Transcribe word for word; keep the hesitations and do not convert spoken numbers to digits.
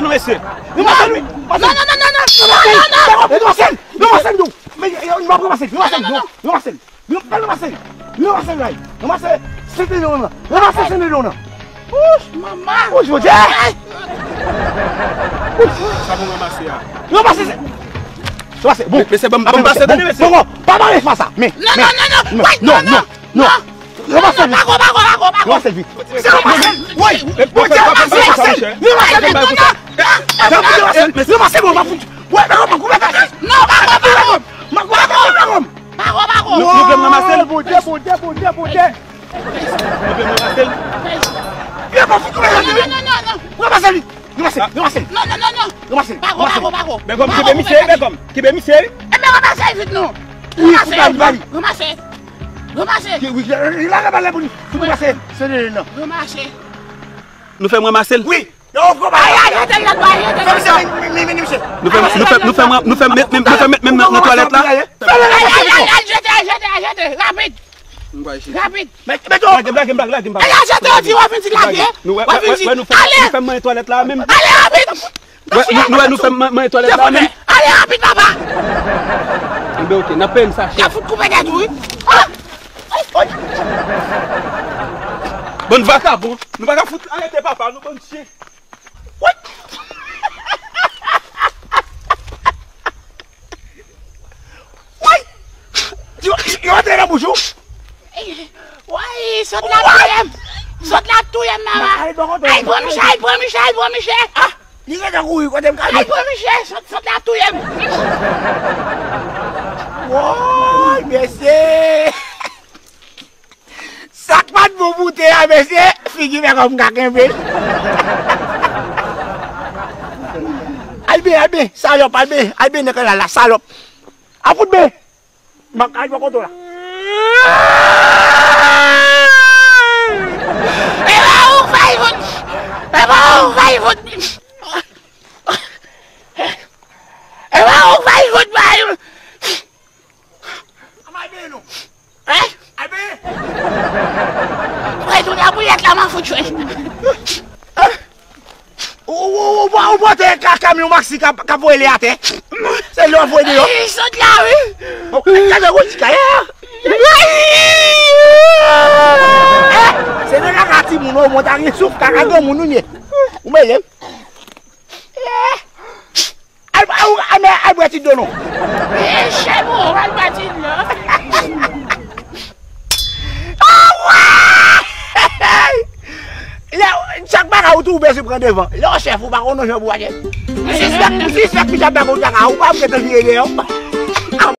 fè nou, mesye. Ranmase l, wi. Ranmase l. Non, non, non, non, non. Ranmase l. Ranmase l, non. Men, eh, eh, m ap ranmase l. Ranmase l, non. Ranmase l. Ranmase l, ranmase l. Ranmase l, sent leyon nan. Ranmase sent leyon nan. Ouch, manman. Ouch, Bondye. Sa pou ranmase a. Ranmase se. Ranmase, bon. Men, men se bon, bon, pase, tande, mesye. Bon, bon, pa bare fwa sa. Men, non, men, non, non, non, non, non, non, non. Ranmase vit. Pako, pako, pako, pako. Ranmase vit. Se ranmase. Wi. Bondye, ranmase, ranmase. Ranmase, non, non, non. Ranmase, bon, pa fout. Wi, pako, pako, pako. Non, pako, pako. Pako, pako, pako. Pako, pako. Nou, nou vle m ranmase l? Bondye, Bondye, Bondye, Bondye. Nou vle m ranmase l? Yo, pa fout koupe. Non, non, non, non, non. Ranmase li. Ranmase, ranmase. Non, non, non, non. Ranmase, pako, ranmase. Pako, pako. Bègòm, kibe misye, bègòm. Kibe misye. Ebyen, ranmase vit, non. Wi, ranmase, fout la, li ba li. Ranmase. Ranmase. Ki, wi, li la, la, la, pou li. Fout ranmase. Se de, non. Ranmase. Nou fè m ranmase l? Wi. Yo, kòman? Ay, ay, jete l lòt bò, jete l lòt bò. Nou fè, nou fè, nou fè, nou fè met, nou fè met menm nan, nan twalèt la. Ay, ay, ay, ay, jete, jete, jete, rapid. Rapid. Met, met yo. Lage m, lage m, lage m, lage m. Ay, ay, jete, yo di, w ap vin di lage. Nou wè, wè, wè, nou fè, nou fè manyen twalèt la menm. Ale, rapid. Wè, nou, nou wè, nou fè manyen twalèt la menm. Ale, rapid, papa. Enben, oke, n ap peye m sa chè. Y ap fout koupe tèt ou, wi. Ah! Ay, ay. Bann vakabon. Nou pa ka fout arete papa nou, bann chen. Woy! Woy! Yo, yo antre nan bouch ou? Woy, sòt la touye m! Sòt la touye m, mama! Ay, pran miche, ay, pran miche, ay, pran miche! Ah! Li gentan kouri kote m ka. Ay, pran miche, sòt, sòt la touye m! Woy, mesye! Sa k pa t bon pou te a, mesye, figi fè kòm m ka kenbe l. Al ben, al ben, salòp, al ben, al ben nan kanal la, salòp. A fout ben. M ap kay bò kote w la. E pa ou k fè fout. E pa ou k fè fout. E pa ou k fè fout, bay. An m al benyen non. Hein? Al benyen. Mwen tounen a pouyèt la, m a fout jwe. Ou, ou, ou, ou, ou pote ka, kamyon maksi k ap, k ap voye li atè. Se li w ap voye deyò. Ey, sot la, wi. Oh, gade wouj kay a. Eh, se de kaka timoun, ou monte a gen souf, kaka granmoun ou ye. Ou mele. Eh. Al, al, al, al bwè ti dlo non. E chèf ou, al bwè ti dlo. Awa! Lè, chak bagay ou tou bezwen pran devan. Lè w chèf ou pa konn yon jan pou aje. M sispèk, m sispèk pichèt bagay ou ta ka, ou pa gentan vire deyò.